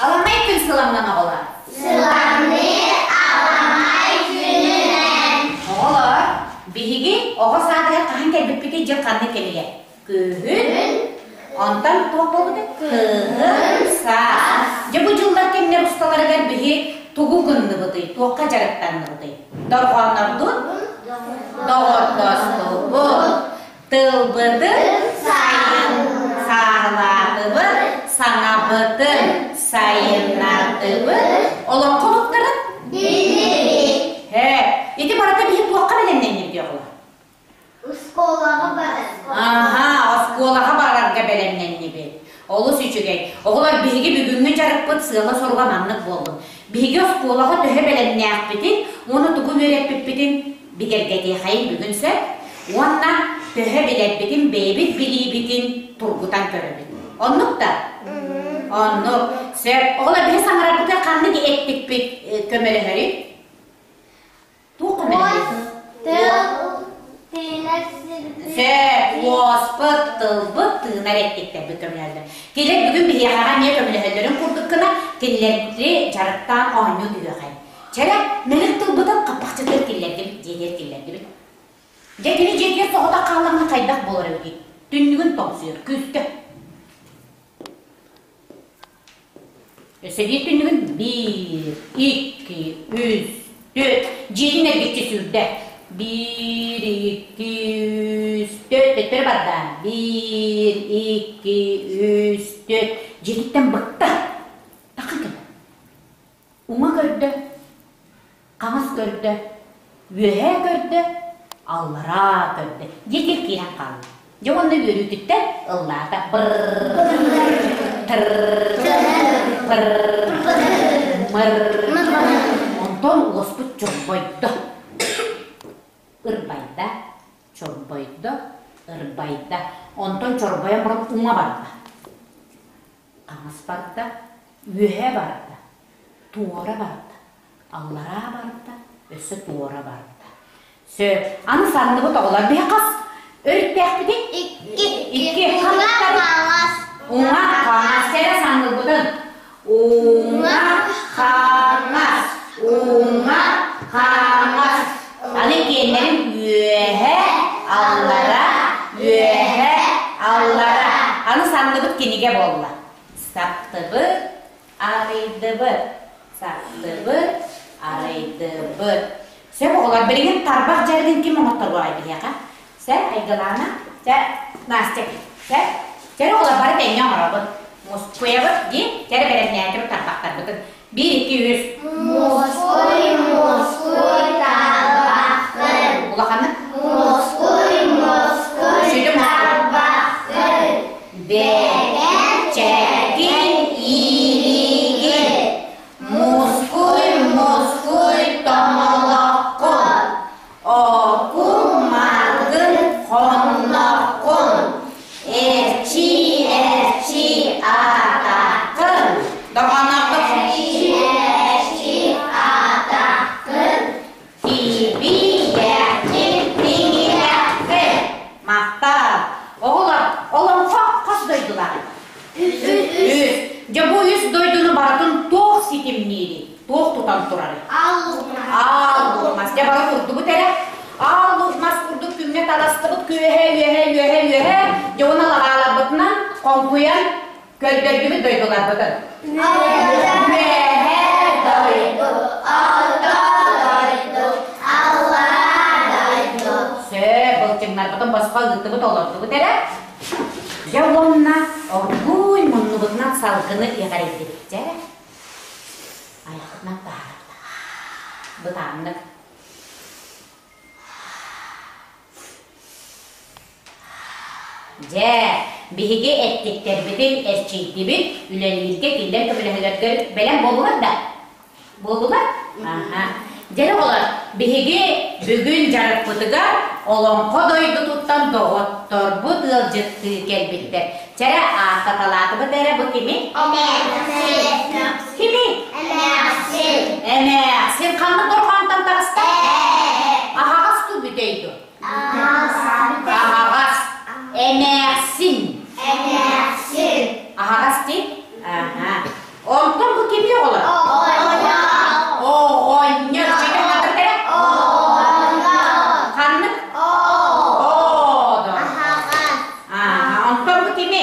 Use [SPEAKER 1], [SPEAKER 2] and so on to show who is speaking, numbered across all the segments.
[SPEAKER 1] Аламай күн сыламнан оҕолор.
[SPEAKER 2] Сыламныы аламай күнүнэн.
[SPEAKER 1] Оҕолор, биһиги оҕо саадыгар хаһан кэлбиппитий дьыл ханнык кэмигэр? Күһүн. Онтон туох буолбута? Кыһын, саас. Дьэ бу дьыллар кэмнэр усталарыгар биһи тугу гынныбытый, туохха дьарыктанныбытый? Дорҕооннордун? Доҕордостубут. Тылбытын сайын сааһылаатыбыт, саҥабытын сайыннардыбыт, олоҥхолуктарын
[SPEAKER 2] биллибит.
[SPEAKER 1] Ээ, ити барыта биһи туохха бэлэмнэннибит оҕолор?
[SPEAKER 2] Оскуолаҕа барарга.
[SPEAKER 1] Аха, оскуолаҕа барарга бэлэмнэннибит. Олус үчүгэй. Оҕолор, биһиги бүгүҥҥү дьарыкпыт сыала-соруга маннык буоллун. Биһиги оскуолаҕа төһө бэлэмнээхпитин уонна тугу үөрэппиппитин бигэргэтиэхэйин бүгүн сөп уонна төһө билэрбитин бэйэбит билиибитин тургутан көрөбүт. Оннук да? Оннук. Сөп. Оҕолор биһи саҥарарбытыгар ханнык эттикпит көмөлөһөрүй? Туох көмөлөһөрүй?
[SPEAKER 2] Тыл тыынар сирбит.
[SPEAKER 1] Сөп. Уоспут, тылбыт, тыынар эттиктэрбит көмөлөһөллөр. Кинилэр бүгүн биһиэхэҕэ эмиэ көмөлөһөллөрүн курдук гына кинилэри дьарыктаан оонньуу түһүөхэй. Чэрэ, мэлик тылбытын хаппахчытыгар киллэрдибит, дьиэтигэр киллэрдибит. Дьэ, кини дьиэтигэр соҕотох хааллаҕына хайдах буолар эбитий? Түннүгүн тоҥсуйар, күүскэ. Өссө биир түннүгүн биир, икки, үс, түөрт. Дьиэтин эргиччи сүүрдэ. Биир, икки, үс, түөрт. Төттөрү барда. Биир, икки, үс, түөрт. Дьиэтиттэн быкта. Таххан кэллэ. Уҥа көрдө, хаҥас көрдө, үөһээ көрдө, аллараа көрдө. Диэтигэр киирэн хаалла. Дьэ уонна үөрүүтүттэн ыллаата. Онтон уоспут чорбойдо. Ырбайда, чорбойдо, ырбайда. Онтон чорбойон баран уҥа барда. Хаҥас барда, үөһэ барда, туора барда, аллараа барда, өссө туора барда. Сөп. Аны санныбыт оҕолор биһи хас өрүттээхпитий?
[SPEAKER 2] Икки.
[SPEAKER 1] Икки.
[SPEAKER 2] Уҥа хаҥас.
[SPEAKER 1] Уҥа хаҥас. Кэрэ санныбытын. Уҥа хаҥас. Уҥа хаҥас. Аны иккиэннэрин үөһэ, аллара, үөһэ, аллара. Аны санныбыт кинигэ буолла. Саптыбыт, арыйдыбыт, саптыбыт, арыйдыбыт. Сөп оҕолор, билигин тарбах дьарыгын ким оҥотторуоҕай биһиэхэ? Сэ, Айгылаана, сэ, Настя, сэ, чэ оҕолор бары тэҥҥэ оҥоробут. Мускуйабыт дии, чэ бэлэмнээтибит тарбахтарбытын. Биир, икки, үс.
[SPEAKER 2] Мускуй, мускуй, тарбаххын.
[SPEAKER 1] Улаханнык.
[SPEAKER 2] Мускуй, мускуй, тарбаххын.
[SPEAKER 1] Бэкэн, чэкин, иилигин. Мускуй, мускуй, тоҥолоххун. Окун, маргын, хонноххун. Эрчий, эрчий, атаххын. Доҕоноҕут.
[SPEAKER 2] Эрчий, эрчий, атаххын.
[SPEAKER 1] Тибийэххин, тиҥилэххин. Махтал. Оҕолор, олоҥхо хас дойдулааҕый?
[SPEAKER 2] Үс.
[SPEAKER 1] Үс. Дьэ бу үс дойдуну барытын туох ситимниирий? Туох тутан турарый?
[SPEAKER 2] Аал
[SPEAKER 1] Аал мас. Дьэ бары турдубут эрэ. Аал мас курдук күҥҥэ таластыбыт күөһэ, үөһэ, үөһэ, үөһэ. Дьэ уонна лаҕааларбытынан хоҥкуйан көрдөрдүбүт дойдуларбытын.
[SPEAKER 2] Үөһээ дойду, орто дойду, аллараа дойду.
[SPEAKER 1] Сөп, былчыҥнарбытын босхо ыыттыбыт, олордубут эрэ. Дьэ уонна оргууй муннубутунан салгыны иҕэрийдибит. Дьэ, айахпытынан таһаарабыт. Бытааннык. Дьэ, биһиги эттиктэрбитин эрчийдибит, үлэлииргэ кинилэр көмөлөһөлөргө бэлэм буоллулар да? Буоллулар? Аха. Дьэ, оҕолор, биһиги бүгүн дьарыкпытыгар Олоҥхо дойдутуттан доҕотторбут ыалдьыттыы кэлбиттэр. Чэрэ, ааттаталаатыбыт эрэ бу кими?
[SPEAKER 2] Эмээхсин.
[SPEAKER 1] Кими?
[SPEAKER 2] Эмээхсин.
[SPEAKER 1] Эмээхсин ханнык дорҕоонтон таҕыста?
[SPEAKER 2] Ээ.
[SPEAKER 1] Аһаҕас дуу бүтэй дуу? Аһаҕас. Эмээхсин.
[SPEAKER 2] Эмээхсин.
[SPEAKER 1] Аһаҕас дии? Аха. Онтон кимий оҕолор? Оҕонньор. Чэйдэ хатырдара? Ханнык? Оодо. Аа, онтон бу кими?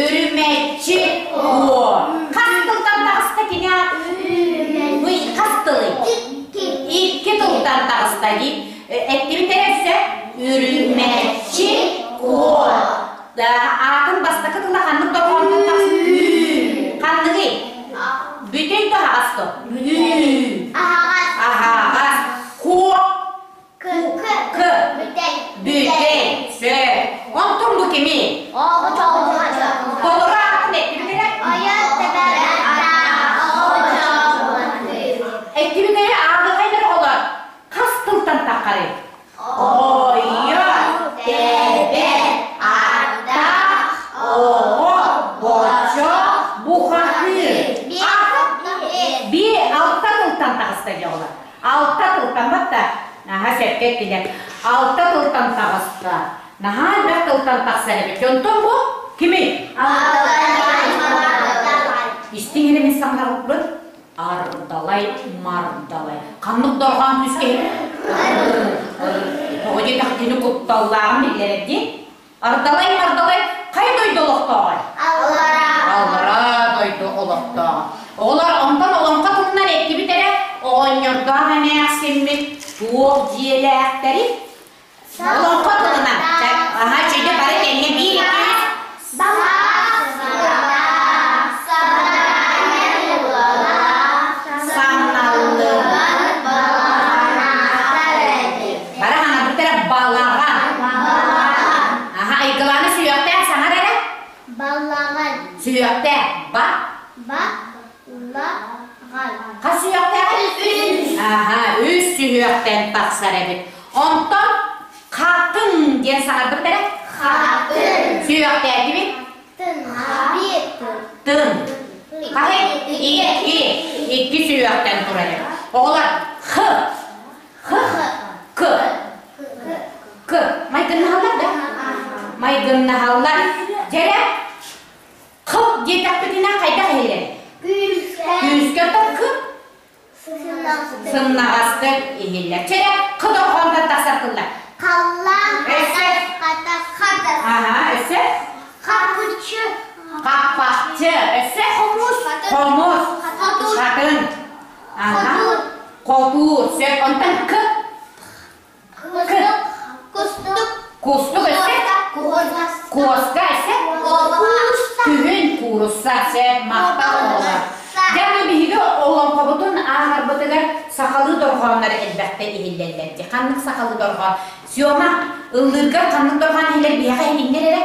[SPEAKER 1] Үрүмэччи куо. Хас тылтан таҕыста кини аат? Ый, хас тылый? Икки тылтан таҕыста дии. Эттибит эрэ өссө? Үрүмэччи куо. Аатын бастакы тыла ханнык дорҕоонтон тахсар? Ханныгый? Бүтэй да аһаҕас то? Аһаҕас. Куо. К. Бүтэй. Сөп. Онтон бу кими? Толору аатын эттибит эрэ? Эттибит эрэ ааҕыахайдар оҕолор. Хас тылтан таххарый? Ойо, тэбэ, аттаах, оҕо, бочо, бухатыыр. Би алта тылтан таҕыста дьоҕула. Алта тылтан батта. Наһаа сөпкө эттилэр. Алта тылтан таҕыста. Наһаа элбэх тылтан тахсар эбит. Онтон бу кими? Истиҥ эрэ мин саҥарбыт Ардалай, мардалай. Ханнык дорҕоон күүскэ Тоҕо диэтэххэ кини кутталлааҕын биллэрэр дии. Ардалай, мардалай хайа дойду олохтооҕой? Аллараа. Аллараа дойду олохтооҕо. Оҕолор онтон олоҥхо туһунан эттибит эрэ, оҕонньордоох эмээхсиммит туох дьиэлээхтэрий? Олоҥхо тылынан. Аха, чүйдэ бары тэҥҥэ биир икки Самналлыбат Бары хаҥарбыттара балаҕан. Аха, айгылааны сүһүөхтээх саҥар эрэ.
[SPEAKER 2] Балаҕан.
[SPEAKER 1] Сүһүөхтээх ба.
[SPEAKER 2] Ба. Ла. Ҕан.
[SPEAKER 1] Хас сүһүөхтээҕий?
[SPEAKER 2] Үс.
[SPEAKER 1] Аха, үс сүһүөхтэн тахсар эбит. Онтон хатын диэн саҥарбыт эрэ?
[SPEAKER 2] Хатын.
[SPEAKER 1] Сүһүөхтээтибит?
[SPEAKER 2] Тын. Биир.
[SPEAKER 1] Тын. Хаһы? Икки. Икки сүһүөхтэн турар эбит. Оҕолор х. Х. К. К. Майгыннаһаллар да? Майгыннаһаллар. Дьэрэ Х диэтэхпитинэ хайдах иһиллэр?
[SPEAKER 2] Күүскэ.
[SPEAKER 1] Күүскэ к Сымнаҕастык иһиллэр. Чэрэ х дорҕоонтон тахсар тыллар.
[SPEAKER 2] Халлаан
[SPEAKER 1] Өссө.
[SPEAKER 2] хатас хатас.
[SPEAKER 1] Аха, өссө.
[SPEAKER 2] Хаппыччы.
[SPEAKER 1] Хаппахчы. Өссө.
[SPEAKER 2] Хомус.
[SPEAKER 1] Хомус.
[SPEAKER 2] Хотуур.
[SPEAKER 1] Хатын. Аха.
[SPEAKER 2] Хотуур.
[SPEAKER 1] Хотуур. Сөп. Онтон к.
[SPEAKER 2] Кустук. Кустук.
[SPEAKER 1] Кустук өссө. Куоска өссө. Күһүн куурусса сөп махтал оҕолор. Дьэ аны биһиги олоҥхобутун ааҕарбытыгар сахалыы дорҕооннор элбэхтэ иһиллэллэр дии. Ханнык сахалыы дорҕоон? Сёма, ыллыыргар ханнык дорҕоон иһиллэр биһиэхэ иһиннэр эрэ?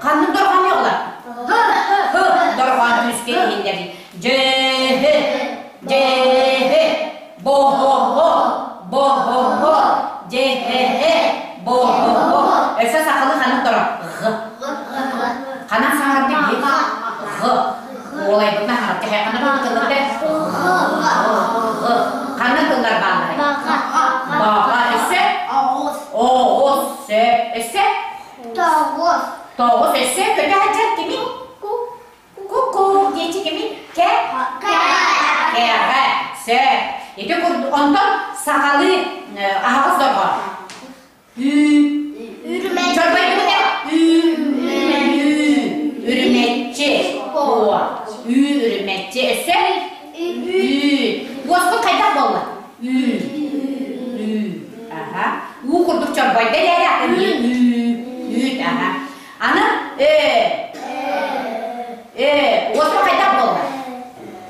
[SPEAKER 1] Ханнык дорҕоон оҕолор? Һ дорҕоон күүскэ иһиллэр. Дьэһэ, дьэһэ, бо-хо-хо, бо-хо-хо, дьэһэ, бо-хо-хо. Өссө сахалыы ханнык дорҕоон? Ҕ. Ханан саҥарбыт биһи? Ҕ. Уолайбытына харатты ханна баҕа тыллар Ҕ. Ханна тыллар баалларай? Баҕа. Өссө? Оҕус. Сөп. Өссө?
[SPEAKER 2] Тоҕус.
[SPEAKER 1] Тоҕус. Өссө көтө сылдьар кимий? Ку-ку диэччи кимий? Кэ? Кэҕэ. Сөп. Ити курдук онтон сахалыы аһаҕас дорҕоон. Үү. Чорбойдубут ээ. Үү. Үү. Үрүмэччи. О. Үү үрүмэччи. Өссө? Үү. Уоспут хайдах буолла? Үү. Үү. Аха. Уу курдук чорбойдо эрээри атын үү. Үүт. Аха. Аны э. Э. Уоспут хайдах буолла?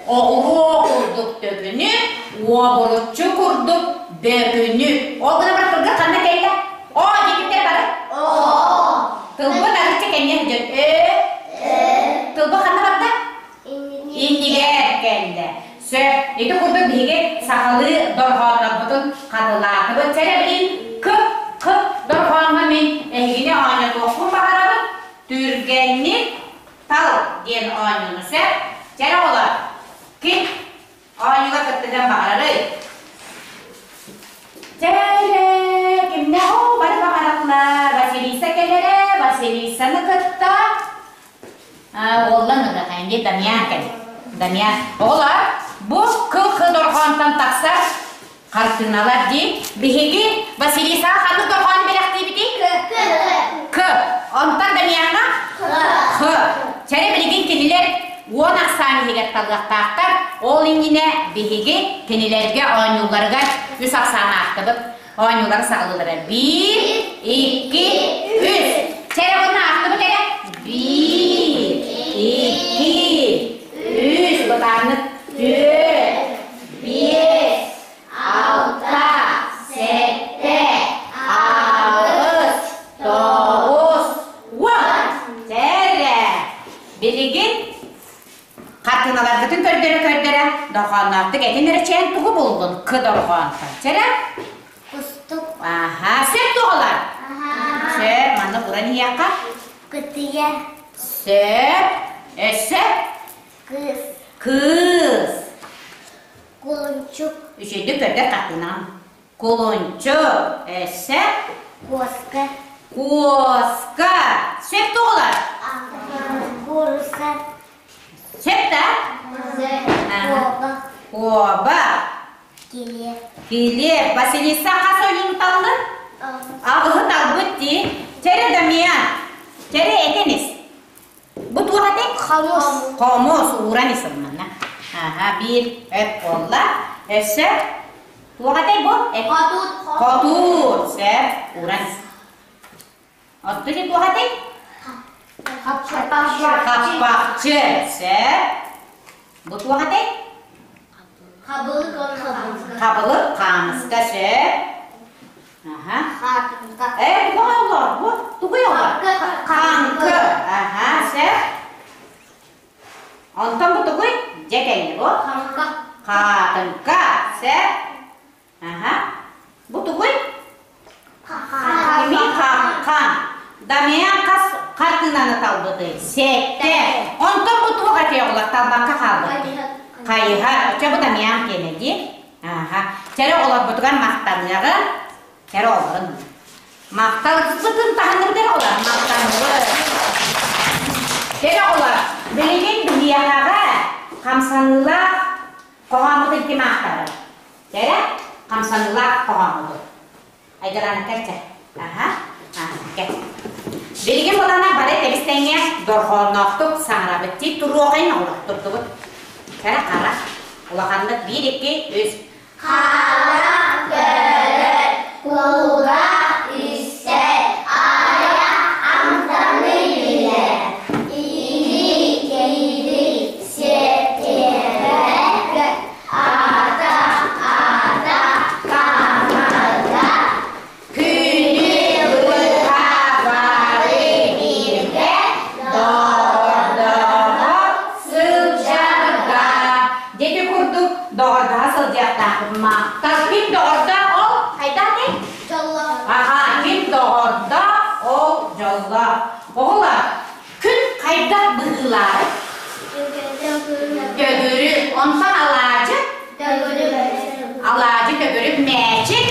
[SPEAKER 1] Оҕуруо курдук төкүнү, уобуруччу курдук бөкүнү. Ол гына баран тылга ханна кэллэ? Оо, диэбиттэр бары. Тылбыт арычча кэннэ сылдьар. Э. Тылба ханна барда? Иннигэр кэллэ. Сөп. Ити курдук биһиги сахалыы дорҕооннорбутун хатылаатыбыт. Чэ билин к к дорҕооҥҥо мин эһигини оонньотуохпун баҕарабын. Түргэнник Тал диэн оонньууну сөп. Чэ оҕолор, ким оонньууга кыттыһыан баҕарарый? Чэ. Уоллан ырыахайын дии Дамьян кэлин. Дамьян. Оҕолор, бу кыл-кы дорҕоонтон тахсар хартыыналар дии. Биһиги Василисаҕа ханнык дорҕоону бэлэхтиибитий?
[SPEAKER 2] К.
[SPEAKER 1] К. Онтон Дамьяҥҥа?
[SPEAKER 2] Х.
[SPEAKER 1] Х. Чэрэ билигин кинилэр уон ахсаан иһигэр талыахтаахтар. Ол иннинэ биһиги кинилэргэ оонньууларыгар үс ахсаан аахтыбыт. Оонньуулары саҕалыыллара. Биир, икки, үс. Чэрэ уонна аахтыбыт эрэ. Биир, икки, үс. Бытааннык түөрт, биэс, алта, сэттэ, аҕыс, тоҕус, уон. Чэрэ. Билигин Хартыыналаргытын көрдөрө-көрдөрө, дорҕоонноохтук этин эрэ чээн тугу буллун кы дорҕоонтон. Чэрэ?
[SPEAKER 2] Кустук.
[SPEAKER 1] Аха, сөп туоҕалар? Сөп, манна уран иһиэххэ.
[SPEAKER 2] Кытыйа.
[SPEAKER 1] Сөп. Өссө?
[SPEAKER 2] Кыыс.
[SPEAKER 1] Кыыс.
[SPEAKER 2] Кулунчук.
[SPEAKER 1] Үчүгэйдик көрдөр хартыынаҕын. Кулунчук. Өссө?
[SPEAKER 2] Куоска.
[SPEAKER 1] Куоска. Сөп туоҕалар?
[SPEAKER 2] Куурусса.
[SPEAKER 1] Сөп да?
[SPEAKER 2] Куоба.
[SPEAKER 1] Куоба.
[SPEAKER 2] Килиэп.
[SPEAKER 1] Килиэп. Василиса хас ойуун таллын? Аҕыһы талбыт дии. Чэрэ Дамиан. Чэрэ этэн ис. Бу туох этэй?
[SPEAKER 2] Хомус.
[SPEAKER 1] Хомус ууран ис манна. Аха, биир өп буолла. Өссө туох этэй бу?
[SPEAKER 2] Хотуур.
[SPEAKER 1] Хотуур. Сөп, ууран ис. Оттон ити туох этэй? Хаппахчы. Сөп. Бу туох этэй?
[SPEAKER 2] Хабылык
[SPEAKER 1] Хабылык хаамыска сөп. Аха. Э, тугу оҕолор? Бу тугу оҕолор? Хаҥкы. Аха, сөп. Онтон бу тугуй? Дьэ кэлли бу.
[SPEAKER 2] Хаҥка.
[SPEAKER 1] Хаатыҥка. Сөп. Аха. Бу тугуй? Кими хаҥхан. Дамиан хас хартыынаны талбытый? Сэттэ. Онтон бу туох этэ оҕолор талбакка хаалбыт? Хайыһар. Оччо бу Дамиан киэнэ дии. Аха. Чэрэ оҕолорбутугар махтаныаҕын. Чэрэ оҕолорун. Махталбытын таһынныбыт эрэ оҕолор. Махтанныбыт. Чэрэ оҕолор, билигин биһиэхэҕэ хамсаныылаах хоһооммутун ким аахтарар? Чэрэ, хамсаныылаах хоһооммутун. Айдараны кэлчэ. Аха. Кэл. Билигин булана бары тэбис-тэҥҥэ дорҕоонноохтук саҥарабыт. Ти туруоҕайын оҕолор турдубут. Кэрэ хара. Улаханнык биир, икки, үс.
[SPEAKER 2] Харах көрөр, кулгаах истэр, айах амтаны билэр. Илии киирии сиэртибэккэ, атах атах хаамарга
[SPEAKER 1] Күнү быһа бары бииргэ доҕордоһо сылдьарга. Дети курдук доҕордоһо сылдьыахтаахпыт. Махтал. Ким доҕордоох ол хайдах этэй?
[SPEAKER 2] Дьоллоох.
[SPEAKER 1] Аха, ким доҕордоох ол дьоллоох. Оҕолор, күн хайдах быһыылаах? Төгүрүк. Онтон алаадьы? Алаадьы төгүрүк мээчик?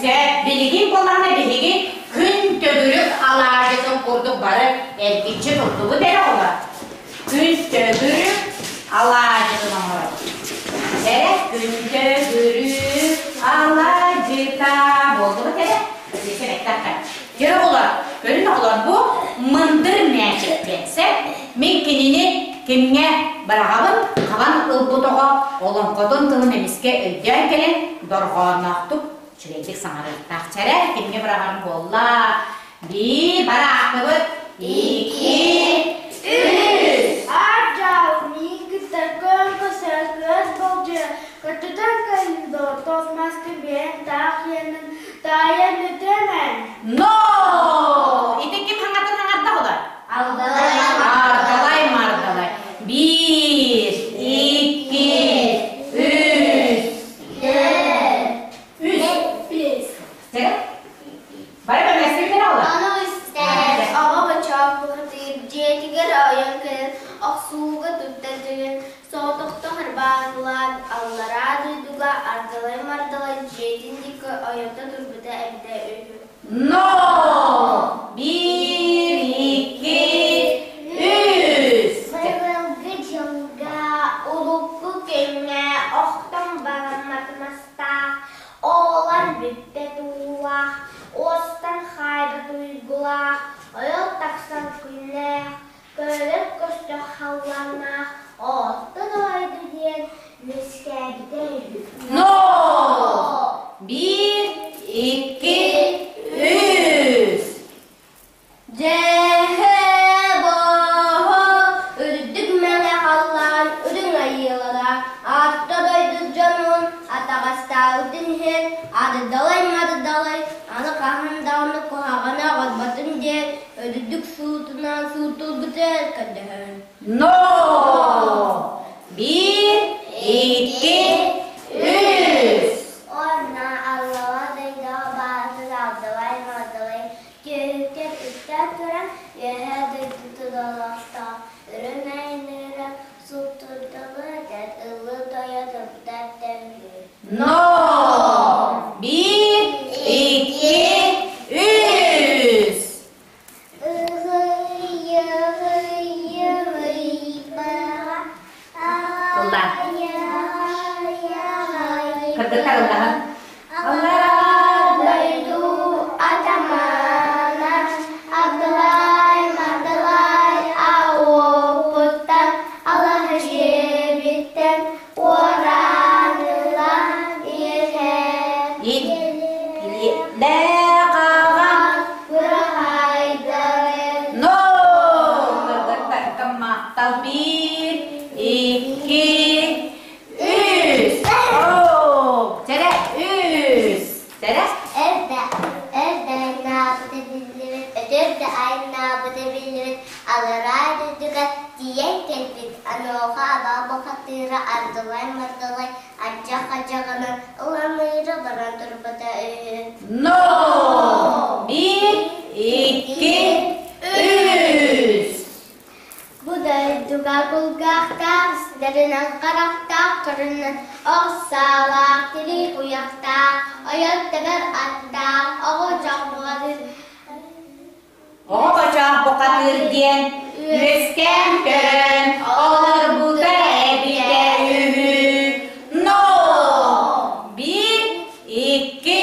[SPEAKER 1] Сөп. Билигин буоллаҕына биһиги күн төгүрүк алаадьытын курдук бары эргиччи турдубут эрэ оҕолор. Күн төгүрүк алаадьытын оҥорор. Эрэ күн төгүрүк алаадьыта буоллубут эрэ. Дьэ оҕолор, көрүн оҕолор, бу мындыр мээчик диэн сөп. Мин кинини кимҥэ быраҕабын, хабан ылбыт оҕо олоҥхотун тылын эмискэ өйдөөн кэлэн дорҕоонноохтук үчүгэйдик саҥарыахтаах. Чэрэ, кимҥэ быраҕарым буолла? Биир, бараахтыбыт. Икки, үс.
[SPEAKER 3] Аар-дьаал, миин кытта көөн көсө, көс болдьуйа, көтүтэн кэлин доҕортоос маска биэрэн таах иэнин таайан үтүөм эн.
[SPEAKER 1] Но! Ити ким хаҥатын хаҥарда оҕолор? Ардалай мардалай. Биир, икки, үс. Үс. Чэ? Бары көмөлөстүбүт оҕолор?
[SPEAKER 2] Ону истэн, оҕо бочоох бухатыыр дьиэтигэр ойон кэлэн охсууга туттар дьиҥин соҕотохто харбаан аллараа дойдуга ардалай-мардалай дьиэтин диэки ойото турбута эбитэ үһү.
[SPEAKER 1] Но! Биир, икки, үс!
[SPEAKER 2] уохтаах, уостан хаайбат уйгулаах, ойон тахсан күннээх, көрөр көстөх халлааннаах Орто дойду диэн үөскээбитэ үһү.
[SPEAKER 1] Но! Биир, икки, үс!
[SPEAKER 2] Дьэһэ-боһо үрдүк мэҥэ халлаан үрүҥ айыылара Орто дойду дьонун атаҕастаабытын иһин ардалай-мардалай аны хаһан даҕаны куһаҕаны оҕорботун диэн үрдүк суутунан суутулбута көрдөһөн.
[SPEAKER 1] Но! Биир, икки, үс!
[SPEAKER 2] Уонна аллала дойдуга баатын алдалай-мардалай Түөһүгэр үктээн туран Үөһээ дойдутун олохтоох үрүҥ айаныыра суптурдалыы этэр ыллыы тойо турбута эбитэ үһү.
[SPEAKER 1] Но! Биир, икки, үс! Ылла. Кыргыттар ыллаһан.
[SPEAKER 2] Аллараа дойду атамана Абдылай Мардылай ауоппуттан алаһа дьиэбиттэн уораан ылан иһэр
[SPEAKER 1] Илиилээх-аҕам
[SPEAKER 2] бырахайдарын
[SPEAKER 1] Но! Кыргыттарга махтал биир, икки, Үс! Оо! Чэрэ, үс! Чэрэ?
[SPEAKER 2] Эрдэ, эрдэ айнаабыта биллибит, өтөр да айнаабыта биллибит, аллараа дойдуга тиийэн кэлбит, онуоха абаа бухатыыра ардылай-мардылай ардьах-ардьаҕынан ыланыыра баран турбута үһү.
[SPEAKER 1] Но! Биир, икки, үс!
[SPEAKER 2] Бу дойдуга кулгаахтаах, истэринэн харахтаах, көрүнэн ох саалаах, тирии куйахтаах, ойон тэбэр аттаах, оҕо-дьох бухатыыр
[SPEAKER 1] Оҕо-бочоох бухатыыр диэн үөскээн көрөн олорбута эбитэ үһү. Но! Биир, икки,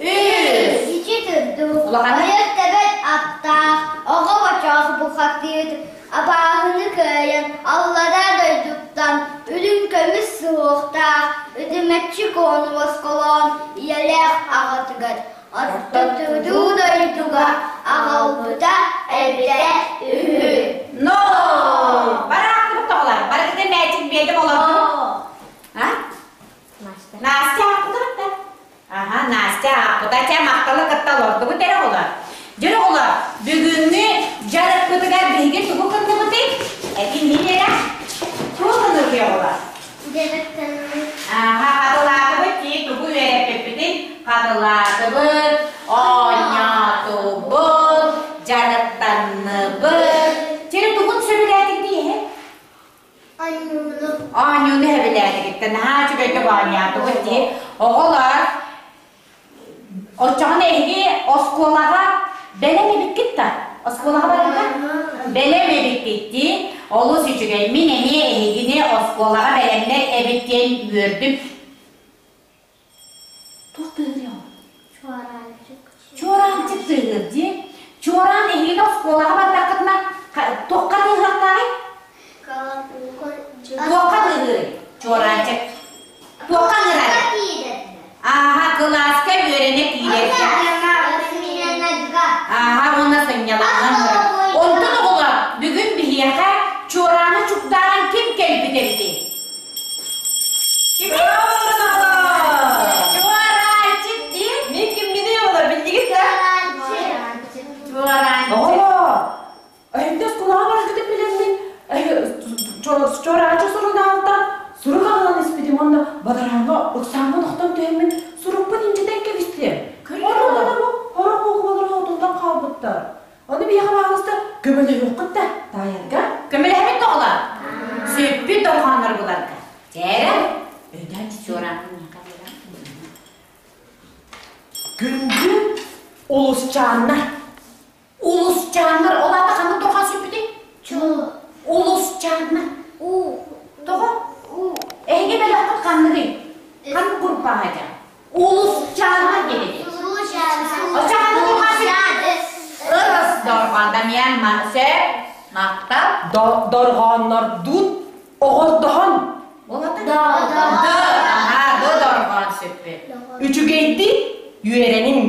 [SPEAKER 1] үс!
[SPEAKER 2] Ичи турдук,
[SPEAKER 1] Улаханы?
[SPEAKER 2] ойон тэбэр аттаах, оҕо-бочоох бухатыыр абааһыны кыайан аллараа дойдуттан үрүҥ көмүс суһуохтаах үтүмэччи куону босхолоон ийэлээх аҕатыгар орто тудуу дойдуга аҕалбыта эбитэ үһү.
[SPEAKER 1] Но! Бараахтыбыт тоҕолор, барыгытын мээчик биэрдим олордум. А? Настя аахпытыгыт Аха, Настя аахпыта. Чэ, махталы кытта олордубут эрэ оҕолор. Дьэ, оҕолор, бүгүҥҥү дьарыкпытыгар биһиги тугу кынныбытый? Этин мин эрэ. Тугу кынныбытый оҕолор? Аха, хатылаатыбыт дии, тугу үөрэппиппитин хатылаатыбыт, оонньоотубут, дьарыктанныбыт. Чэ, тугун сөбүлээтиҥ дии,
[SPEAKER 2] Оонньууну.
[SPEAKER 1] Оонньууну сөбүлээтигиттэн наһаа үчүгэйдик оонньоотугут дии. Оҕолор, оччоҕуна эһиги оскуолаҕа бэлэм эбиккит да? Оскуолаҕа барарга? Бэлэм эбиккит дии. Олус үчүгэй. Мин эмиэ эһигини оскуолаҕа бэлэмнэр эбит диэн үөрдүм. Туох тыаһырый ол?
[SPEAKER 2] Чуораанчык.
[SPEAKER 1] Чуораанчык тыаһыыр дии. Чуораан эһигини оскуолаҕа бардаххытына туохха тыаһыахтааҕый? Туохха тыаһыырый? Чуораанчык. Туохха ыҥырар? Ааһа, кылааска үөрэнэ киирэргэ. Ааһа, уонна сынньалаҥҥа ыҥырар. Онтон оҕолор, бүгүн биһиэхэ чуорааны чугдааран ким кэлбит эбитий? Чуораанчык дии.
[SPEAKER 4] Мин кимминий оҕолор биллигит да?
[SPEAKER 1] Чуораанчык.
[SPEAKER 4] Оҕолор, эһинде оскуолаҕа бараргытын билэммин, чуораанчык сурунаалтан сурук аҕалан испитим уонна бадарааҥҥа ыксааммын охтон түһэммин сурукпун инчэтэн кэбистим. Онно бу хорох буукубалара хотуллан хаалбыттар. Ону биһиэхэ баҕалыста көмөлөһүөххүт да таайарга.
[SPEAKER 1] Көмөлөһөбүт тоҕолор. Сүппүт дорҕооннору буларга. Чээрэ, өйдөөн чуораанын миэхэ биэрэн.
[SPEAKER 4] Күндү улусчааннар.
[SPEAKER 1] Улусчааннар, ол аата ханнык дорҕоон сүппүтүй? Улусчааннар. Тоҕо? Эһиги бөлөххүт ханныгый? Ханнык группаҕа дьа? Улусчааннар диэн этэ. дорҕоон Дамьян сөп махтал.
[SPEAKER 4] Дорҕооннордуун оҕордоһон.
[SPEAKER 1] Ол ата? Д. Аха, д дорҕоон сүппүт.
[SPEAKER 4] Үчүгэйдик үөрэниҥ.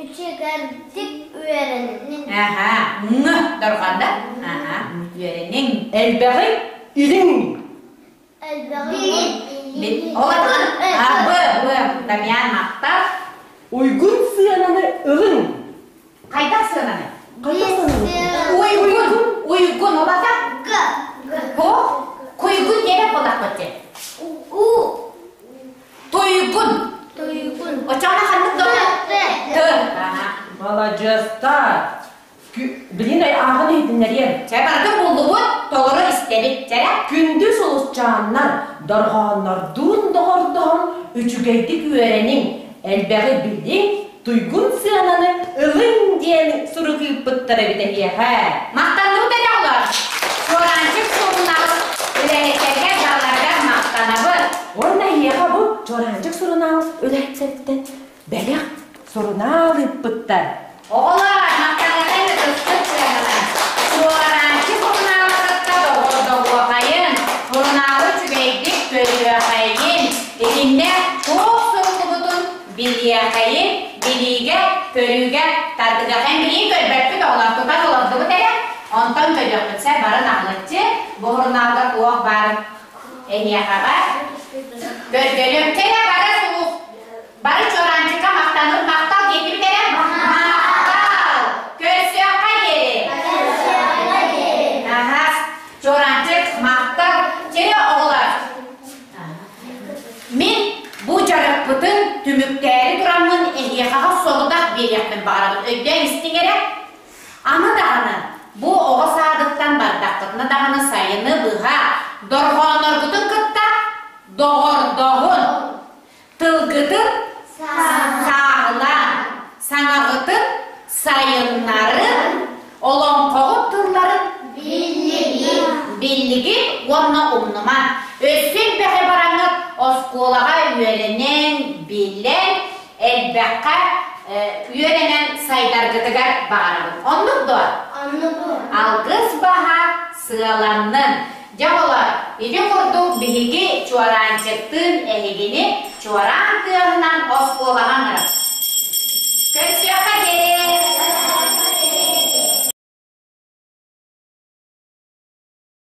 [SPEAKER 2] Үчүгэйдик үөрэниҥ.
[SPEAKER 1] Аха, ҥ дорҕоон да? Аха, үөрэниҥ.
[SPEAKER 4] Элбэҕи илиҥ.
[SPEAKER 1] Ол ата? А, Б, Б. Дамьян махтал.
[SPEAKER 4] Уйгун сыананы ылыҥ.
[SPEAKER 1] Хайдах сыананы?
[SPEAKER 4] Хайдах сыананы?
[SPEAKER 1] Уйгун, уйгун, ол ата?
[SPEAKER 2] Г.
[SPEAKER 1] Ко? Куйгун диэбэт буоллахпыт дии.
[SPEAKER 2] У.
[SPEAKER 1] Туйгун.
[SPEAKER 2] Туйгун.
[SPEAKER 1] Оччоҕуна ханнык дорҕоон?
[SPEAKER 2] Т.
[SPEAKER 1] Т. Аха.
[SPEAKER 4] Маладьыастар. Билин ааҕан иһитиннэриэм.
[SPEAKER 1] Чэ, барытын буллубут, толору истэбит. Чэрэ.
[SPEAKER 4] Күндү сулусчааннар, дорҕооннордуун доҕордоһон үчүгэйдик үөрэниҥ, элбэҕи билиҥ, туйгун сыананы ылыҥ диэн сурук ыыппыттар эбит эһиэхэ.
[SPEAKER 1] Махтанныбыт эрэ оҕолор. Чуораанчык сурунаал үлэһиттэргэ барыларыгар махтанабыт.
[SPEAKER 4] Уонна эһиэхэ бу Чуораанчык сурунаал үлэһиттэриттэн бэлэх сурунаал ыыппыттар.
[SPEAKER 1] Оҕолор, махтаныахай ытыспыт сыанана. Чуораанчык сурунаалы кытта доҕордоһуохайын, сурунаалы үчүгэйдик көрүөхэйин, итиннэ туох суруллубутун билиэхэйин, билиигэ, көрүүгэ тардыгахайын билии көрбөппүт оҕолор тутан олордубут эрэ, онтон көрүөхпүт сэ бары наҕылыччы бу сурунаалга туох баар эһиэхэҕэ көрдөрүөм кэлэ бары сулус Бары чуораанчыкка махтаныр махтал диэтибит эрэ? Махтал! Көрсүөххэ диэри!
[SPEAKER 2] Көрсүөххэ диэри!
[SPEAKER 1] Аһа, чуораанчык, махтал. Чэ, оҕолор, мин бу дьарыкпытын түмүктээри тураммын эһиэхэҕэ сорудах биэриэхпин баҕарабын. Өйдөөн истиҥ эрэ. Аны даҕаны бу оҕо саадыттан бардаххытына даҕаны сайыны быһа дорҕоонноргутун кытта доҕордоһун. Тылгытын сааһылаан, саҥаҕытын сайыннарын, олоҥхоҕут тылларын биллигит уонна умнумаҥ. Өссө элбэхи бараҥҥыт оскуолаҕа үөрэнэн, билэн, элбэххэ үөрэнэн сайдаргытыгар баҕарабын. Оннук дуо?
[SPEAKER 2] Оннук.
[SPEAKER 1] Алгыс баһа сыаланнын. Дьэ оҕолор, ити курдук биһиги Чуораанчыктыын эһигини чуораан тыаһынан оскуолаҕа ыҥырабыт.